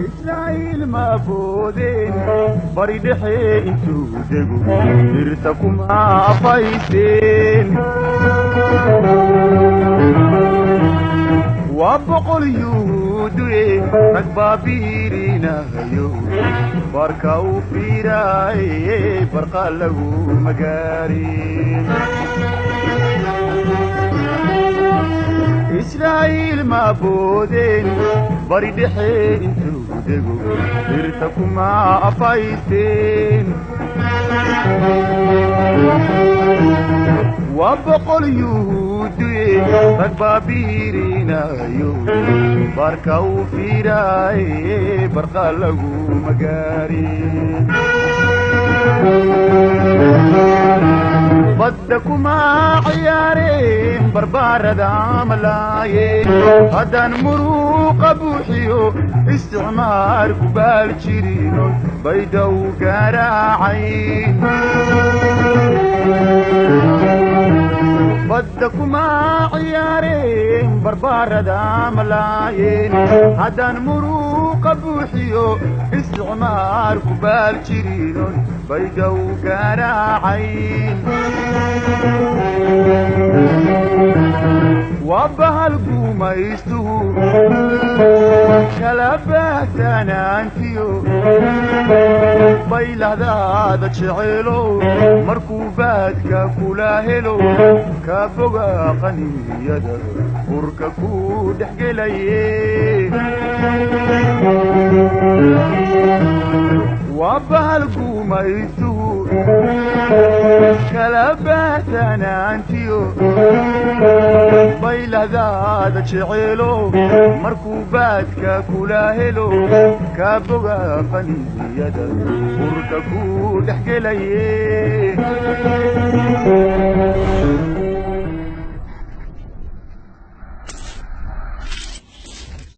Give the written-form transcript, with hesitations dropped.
Israa'iil ma boodeen bari dhexe intuu dego, dirta kuma afayseen. Waa boqol yuhuuduye rag baa biirinahayo, barka uu fiiraaye barqa lagu magaarin. Israa'iil ma boodeen bari dhexe intuu dego, dirta kuma afaysteen. Waa boqol yuhuuduye rag baa biirinayo, barka uu fiiraaye barqa lagu magaarin. Badda kuma ciyaareen barbaarada malaayeen, haddaan muruuqa buuxiyo isticmaar ku baal jirino baydaw garaacayn. Badda kuma ciyaareen barbaarada malaayeen, haddaan muruuqa buuxiyo isticmaar ku baal jirinon baydaw garaacayn. Waa bahal gumaystuhu kala baahsanaantiyo baylahdaada jeceelo, markuu baadka kula helo ka boga qaniyada burka ku dhex gelaye. Waa bahal gumaystuhu kala baahsanaantiyo baylahdaada jeceelo, markuu baadka kula helo ka boga qaniyada burka ku dhex gelaye.